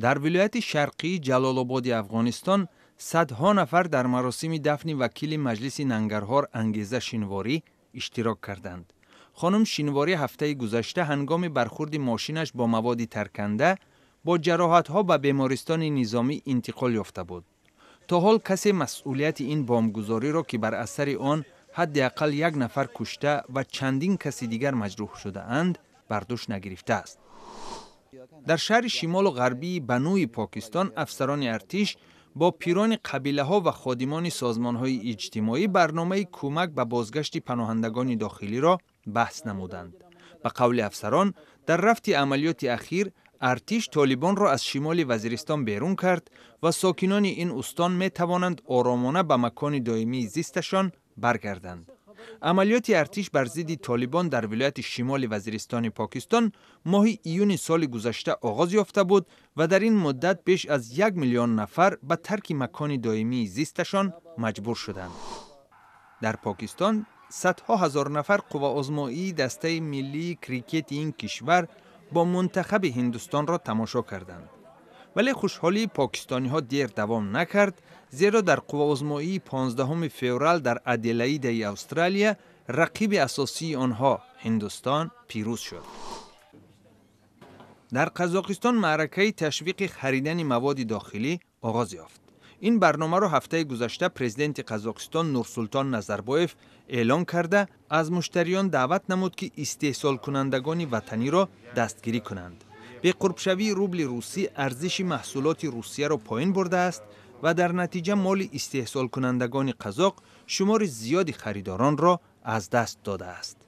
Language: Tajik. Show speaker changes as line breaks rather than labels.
Дар вилояти шарқии Ҷалолободи Афғонистон садҳо нафар дар маросими дафни вакили маҷлиси Нангарҳор Ангеза Шинворӣ иштирок карданд. Хонум Шинворӣ ҳафтаи гузашта ҳангоми бархурди мошинаш бо маводи тарканда бо ҷароҳатҳо ба бемористони низомӣ интиқол ёфта буд. То ҳол касе масъулияти ин бомбгузориро, ки бар асари он ҳадди ақал як нафар кушта ва чандин каси дигар маҷрӯҳ шудаанд, бар дӯш нагирифтааст. Дар шаҳри шимолу ғарбии Банӯи Покистон афсарони артиш бо пирони қабилаҳо ва ходимони созмонҳои иҷтимоӣ барномаи кӯмак ба бозгашти паноҳандагони дохилиро баҳс намуданд. Ба қавли афсарон, дар рафти амалиёти ахир артиш толибонро аз шимоли Вазиристон берун кард ва сокинони ин устон метавонанд оромона ба макони доимии зисташон баргарданд. Амалиёти артиш бар зидди толибон дар вилояти шимоли Вазиристони Покистон моҳи июни соли гузашта оғоз ёфта буд ва дар ин муддат беш аз 1 миллион нафар ба тарки макони доимии зисташон маҷбур шуданд. Дар Покистон садҳо ҳазор нафар қувваозмоии дастаи миллии крикети ин кишвар бо мунтахаби Ҳиндустонро тамошо карданд. Вале хушҳолии покистониҳо дер давом накард, зеро дар қувваозмоии 15 феврал дар Аделаидаи Австралия рақиби асосии онҳо, Ҳиндустон, пирӯз шуд. Дар Қазоқистон маъракаи ташвиқи харидани маводи дохилӣ оғоз ёфт. Ин барномаро ҳафтаи гузашта президенти Қазоқистон Нурсултон Назарбоев эълон карда, аз муштариён даъват намуд, ки истеҳсолкунандагони ватаниро дастгирӣ кунанд. Беқурбшавии рубли русӣ арзиши маҳсулоти Русияро поин бурдааст ва дар натиҷа моли истеҳсолкунандагони қазоқ шумори зиёди харидоронро аз даст додааст.